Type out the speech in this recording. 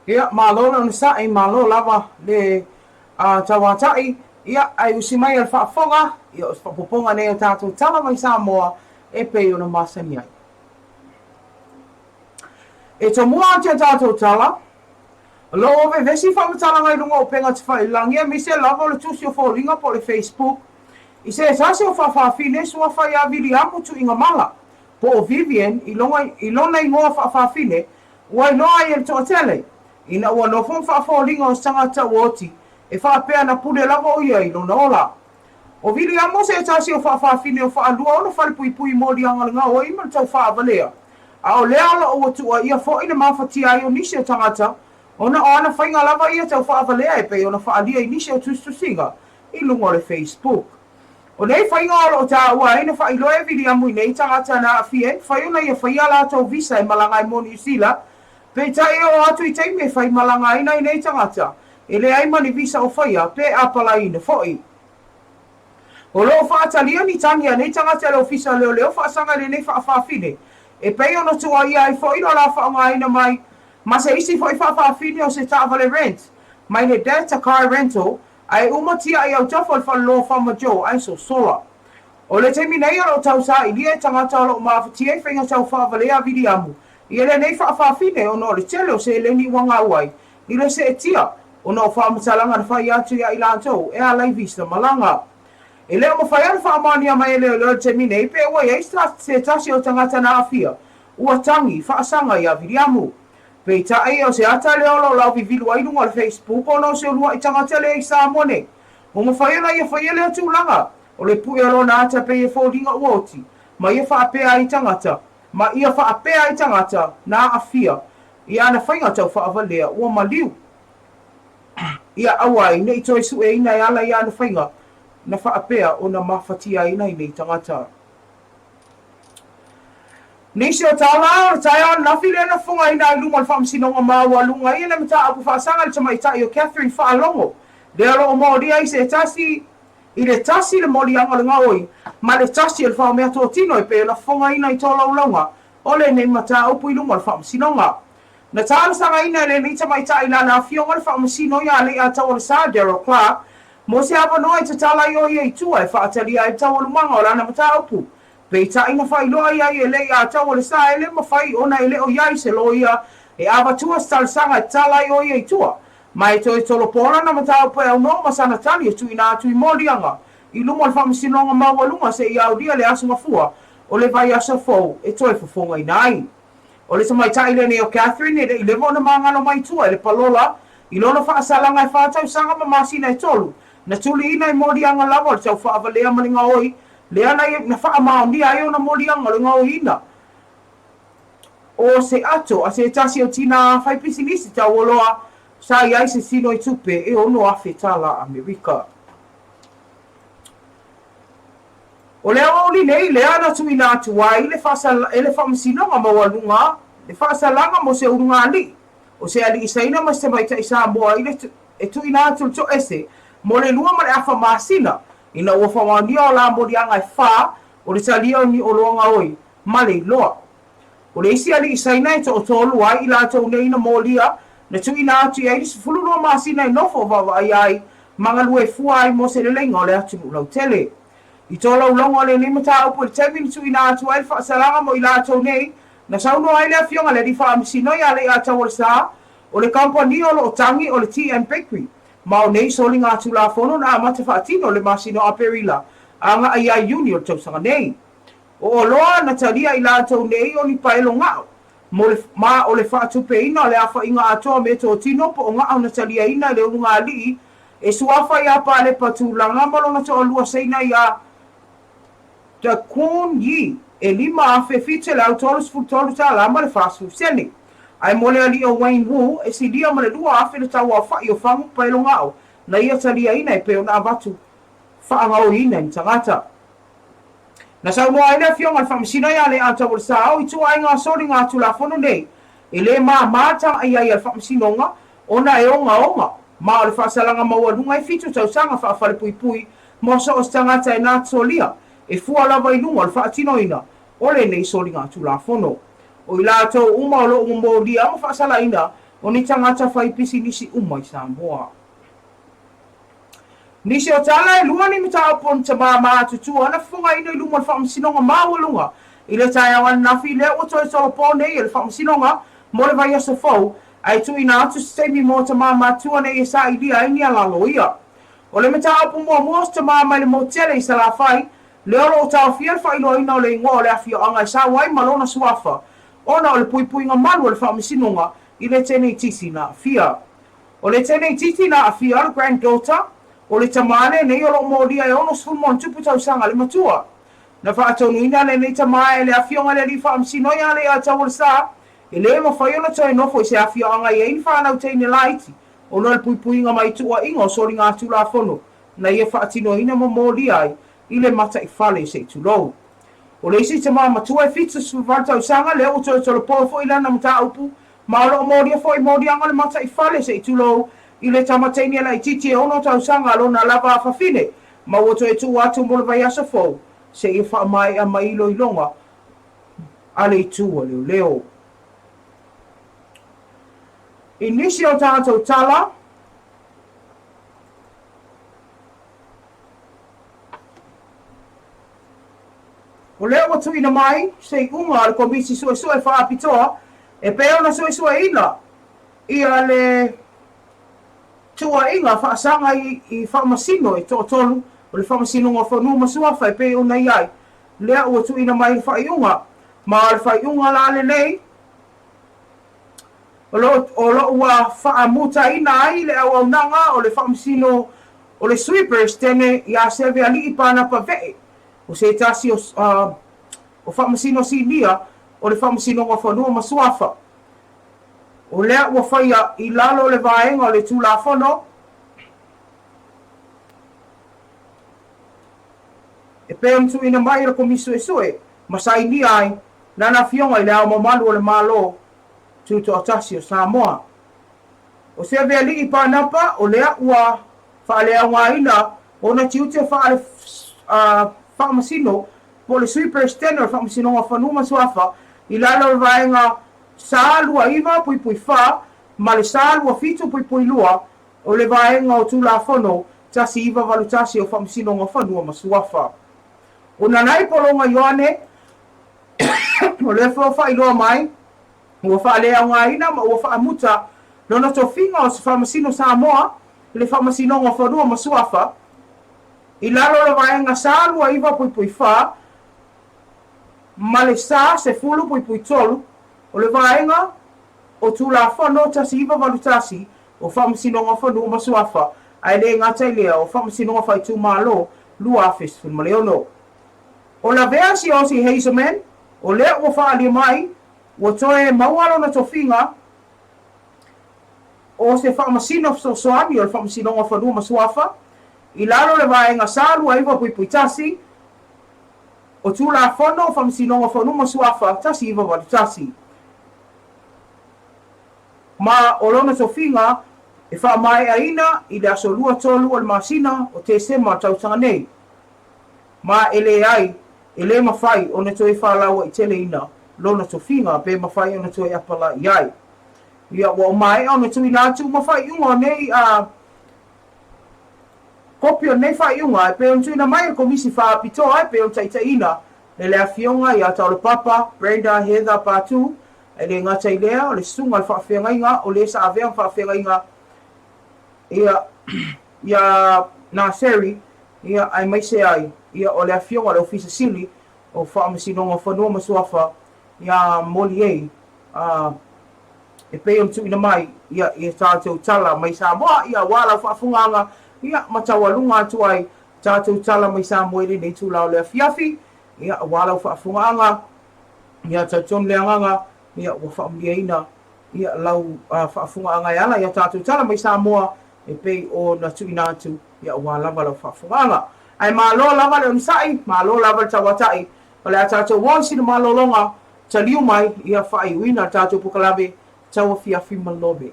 Ia, malo le onosai, malo lava le tauata'i, ia, ae usi mai a le faafofoga, ia, o se faaopoopoga nei o tatou tala mai Samoa e pei ona masani ai. E tomua atu a tatou tala, o lo o vevesi faamatalaga i luga o upega tafailagi aemaise lava o le tusi o foliga po o le Facebook i se tasi o faafafine suafa ia Viliamu Tuigamala po o Vivian i lona igoa faafafine Ua iloa ai e le toatele, ina ua nofo ma faafoliga o se tagata ua oti, e faapea na pule lava o ia i lona ola. O Viliamo se tasi o faafafine o faalua ona falepuipui moliaga o le gaoi ma le taufaavalea, a o lea o lo o ua tuuaia foi le mafatia ai o nisi o tagata ona o ana faiga lava ia taufaavalea e pei ona faaalia i nisi o tusitusiga i luga o le Facebook. O nei faiga o lo o taua ai na faailoa e Viliamu i nei tagata na aafia e mafai ona ia faia a latou visa e malaga ai mo Niu Sila, peitai e oo atu i taimi e fai malaga ai nai nei tagata, e leai ma ni visa o faia pe apalaiina foi. O lo o faatalia ni tagi a nei tagata e le Ofisa o Leoleo faasaga i lenei faafafine, e pei ona tuuaia ai foi lo la faaaogaina mai ma se isi foi faafafine o se taavale rent mai le Data Car Rental Ae uma tiai autafa o le faleloa Farmer Joe ae sosola. O le taimi nei o lo o tausailia e tagata o lo o mafatia i faiga tau faavalea a Viliamu ia lenei faafafine ona o le tele o seleni ua gau ai i le seetia ona o faamatalaga na fai atu ia i latou e ala i visa malaga. E le o mafai ona faamaonia mai e leoleo i le taimi nei pe ua i ai se tasi o tagata na aafia ua tagi faasaga ia Viliamu. Peitai, o se ata lea o lo o lauvivilu ai luga o le Facebook ona o se uluai tagata lea i Samoa nei. Ua mafai ona ia faia lea tulaga, o le pue o lona ata pei e foliga ua oti, ma ia faapea ai tagata, ma ia faapea ai tagata na aafia i ana faiga tau faavalea ua maliu ia aua ai ne i toe sueina e ala i ana faiga na faapea ona mafatia ai nai nei tagata. Nisi o tala, o le taeao ananafi lea na fofogaina ai luma o le Faamasinoga Maualuga ia le mataupu faasaga i le tamaitai o Catherine Faalogo, lea o lo o molia ai se tasi i le tasi le moliaga o le gaoi ma le tasi o le faomeatotino e pei ona fofogaina i tolaulauga o lenei mataupu i luma o le Faamasinoga. Na talosagaina e lenei tamaitai i lana afioga le Faamasino ia Alaiataualesa Daryl Clarke mo se avanoa e tatala ai o ia i tua e faatalia ai le taualumaga o lana mataupu. Peitai na faailoa i ai e Leiataualesa e le mafai ona e le o i ai se loia e avatua se talosaga e tatala ai o ia i tua, ma e toe tolopo lana mataupu e aunoa ma sana tali e tuuina atu i moliaga i luma o le Faamasinoga Maualuga seia aulia le aso mafua o le vaiaso fou e toe fofogaina ai. O le tamaitai lenei o Catherine e le i leva ona magalo mai tua i le palola i lona faasalaga e fa tausaga ma masina e tolu, na tuliina i moliaga lava o le tau faavalea ma le gaoi, lea na na faamaonia ai ona moliaga o le gaoiina o se ato a se tasi o tinā faipisinisi taualoa sa i ai se sino i tupe e 6,000 tala Amerika. O le aoauli nei lea na tuuina atu ai le e le Faamasinoga Maualuga le faasalaga mo se ulugalii, o se alii Saina ma se tamaitai Samoa i le e tuuina atu le toese mo le lua ma le afa masina ina ua faamaonia o la moliaga e fa o le talia o ni oloa gaoi ma le iloa. O le isi alii Saina e toatolu ai i latou nei na molia na tuuina atu i ai le 12 masina e nofo vaavaaia ai ma galue fua ai mo se leleiga o le atunuu lautele. I tolaulauga o lenei mataupu i le taimi na tuuina atu ai le faasalaga mo i latou nei, na saunoa ai le Afioga i le Alii Faamasino ia Leiataualesa, o le kamupani o lo o tagi o le TM Bakery, ma o nei soligatulafono na amata faatino i le masina o Aperila agai ia Iuni o le tausaga nei. O oloa na talia i latou nei o ni paelo gao, mo le, ma o le faatupeina o le afaina atoa o meatotino po o gao na taliaina e le ulugalii e suafa iā Palepa Tulaga ma lona toalua Saina iā Daquan Yi e $5,733 tala ma le 40 sene. Ae mo le alii o Wayne Wu e silia ma le 2,000 le tauaofa'i o fagu paelo gao na ia taliaina e pei ona avatu faagaoiina e ni tagata. Na saunoa ai le Afioga i le Faamasino ia Leiataualesa o ituaiga soligatulafono nei e le māmā tagai ai a le Faamasinoga ona e ogaoga, ma o le faasalaga maualuga e fitu tausaga faafalepuipui mo so o se tagata e natolia, e fua lava i luga o le faatinoina o lenei soligatulafono. O i latou uma o lo o momolia ma faasalaina, o ni tagata faipisinisi uma i Samoa. Nisi o tala e lua ni mataupu o ni tamā matutua na fofogaina i luma o le Faamasinoga Maualuga i le taeao ananafi lea ua toe tolopo nei e le Faamasinoga mo le vaiaso fou ae tuuina atu se taimi mo tamā matua nei e sailia ai ni alalo ia. O le mataupu muamua o se tamā mai le motele i Salafai lea o lo o taofia le faailoaina o le igoa o le afioaga e sau ai ma lona suafa ona o le puipuiga malu a le Faamasinoga i le teneititi na aafia. O le teneititi na aafia o le granddaughter o le tamā lenei o lo o molia e 60+ tausaga le matua. Na faatonuina lenei tamā e le Afioga i le Alii Faamasino ia Leiataualesa e le mafai ona toe nofo i se afioaga e i ai ni fanau teine laiti ona o le puipuiga mai tuuaiga o soligatulafono na ia faatinoina ma molia ai i le mataifale se i tulou. O le isi tamā matua e 78 tausaga lea ua toe tolopo foi lana mataupu ma o lo o molia foi moliaga o le mataifale se i tulou i le tama teine laitiiti e 6 tausaga lona lava afafine ma ua toe tuu atu mo le vaiaso fou seia faamaea mai iloiloga a le itu a leoleo. I nisi o tatou tala, o lea ua tuuina mai se iuga a le Komisi Suesue Faapitoa e pei ona suesueina ia le tuuaiga faasaga i faamasino e toatolu o le Faamasinoga o Fanua ma Suafa e pei ona i ai lea ua tuuina mai le faaiuga. Ma o le faaiuga la lenei o lo o ua faamutaina ai le auaunaga o le Faamasino o le Sui Peresetene ia Seveali'i Panapa Ve'e, o se tasi o Faamasino Sinia o le Faamasinoga o Fanua ma Suafa. O lea ua faia i lalo o le vaega o le Tulafono e pei ona tuuina mai e le Komisi Suesue ma sainia ai lana Afioga i Le Ao Mamalu o le Malo Tutoatasi o Samoa. O Seveali'i Panapa o lea ua faaleaogaina ona tiute faale-faamasino po o le Sui Peresetene o le Faamasinoga o Fanua ma Suafa i lalo o le Vaega 129.4 ma le 127.2 o le Vaega o Tulafono 1981 o Faamasinoga o Fanua ma Suafa. O Nanai Pologa Ioane o lea foi ua faailoa mai ua faaleaogaina ma ua faamuta lona tofiga o se Faamasino Samoa i le Faamasinoga o Fanua ma Suafa i lalo o le Vaega 129.4 ma le 110.3 o le Vaega o Tulafono 1981 o Faamasinoga o Fanua ma Suafa, ae le gata i lea o Faamasinoga Faaitumalo 2016. O Lavea Siaosi Hazelman, o lea ua faaalia mai ua toe maua lona tofiga o se Faamasino Fesoasoani o le Faamasinoga o Fanua ma Suafa i lalo o le Vaega 129.1 o Tulafono o Faamasinoga o Fanua ma Suafa 1981. Ma o lona tofiga e faamaeaina i le aso 23 o le masina o Tesema o le tausaga nei. Ma e leai, e le mafai ona toe faalauaiteleina lona tofiga pe mafai ona toe apalai ai. Ia, ua maea ona tuuina atu uma faaiuga o nei a kopi o nei faaiuga e pei ona tuuina mai e le Komisi Faapitoa e pei ona taitaiina e le Afioga ia Taulapapa Brenda Heather Patu, e le gata i lea, o le susuga i le faafeagaiga o le sa avea ma faafeagaiga ia ia Naseri, ia aemaise ai ia o le Afioga i le Ofisa Sili o Faamasinoga o Fanua ma Suafa ia Moliei a e pei ona tuuina mai ia i a tatou tala mai Samoa, ia aua lau faafofogaaga, ia ma taualuga atu ai tatou tala mai Samoa i lenei itula o le afiafi, ia aua lau faafofogaaga, ia talitonu le agaga, ia ua faamanuiaina ia lau faafofogaaga e ala i a tatou tala mai Samoa e pei ona tuuina atu, ia aua lava lau faafofogaaga. Ae malo lava le onosai, malo lava le tauatai, o le a tatou o i sina malologa, taliu mai, ia faaiuina le tatou polokalame tauafiafi ma lobe.